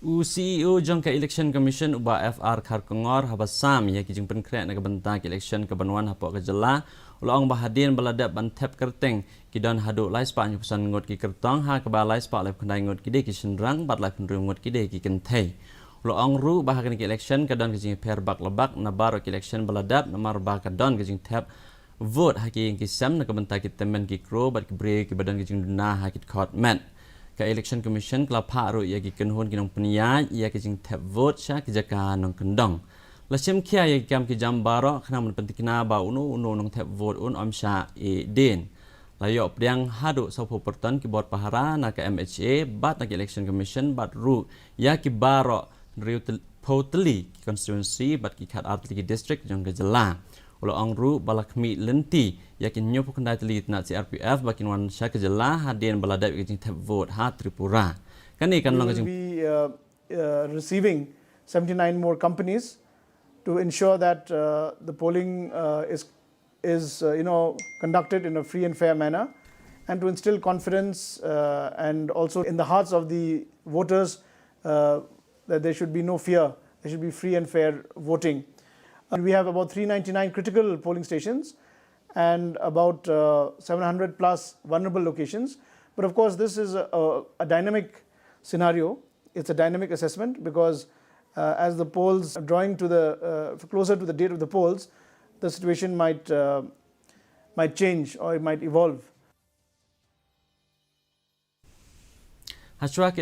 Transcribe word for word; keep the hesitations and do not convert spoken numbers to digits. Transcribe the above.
U C E O jong ka Election Commission, u Bah F R Kharkongor, haba sam ïa ki jingpynkhreh na ka bynta ka election kaban wan hapoh ka jylla, u la ong ba hadien ba la dep ban thep kyrteng ki don haduh lai spah hynñiewphew san ngut ki kyrtong, ha kaba lai spah laiphew khyndai ngut ki dei ki shynrang bad laiphew hynriew ngut ki dei ki kynthei. U la ong ruh ba ha kane ka election ka don ka jingïapher bak la bak na baroh ki election ba la dep, namar ba ka don ka jingthep vote ha ki ïing ki sem na ka bynta ki tymmen ki kro bad ki briew kiba don ka jingduna ha ki dkhot met. Ka Election Commission ka la phah ruh ïa ki kynhun ki nongpynïaid ïa ka jingthep vote sha ki jaka nongkyndong. La shim khia ïa ki kam ki jam baroh khnang ban pyntikna ba uno uno u nongthep vote un ym shah ïeh dien. La ïoh pdiang haduh sawphew pyrton ki bor pahara na ka M H A bad na ka Election Commission bad ruh ïa ki baroh hynriewphew tylli ki constituency bad ki khatar tylli ki district jong ka jylla. U la ong ruh ba la khmih lynti ïa ki hynñiewphew khyndai tylli ki tnat C R P F ba kin wan sha ka jylla hadien ba la dep ïa ka jingthep vote ha Tripura. Kane kan long ka jing- We will be, uh, uh, receiving seventy-nine more companies to ensure that, uh, the polling, uh, is, is, uh, you know, conducted in a free and fair manner, and to instill confidence, uh, and also in the hearts of the voters, uh, that there should be no fear. There should be free and fair voting. And we have about three ninety-nine critical polling stations and about, uh, seven hundred plus vulnerable locations. But of course, this is a, a, a dynamic scenario. It's a dynamic assessment because, uh, as the polls are drawing to the, uh, closer to the date of the polls, the situation might, uh, might change or it might evolve. Hashwa ka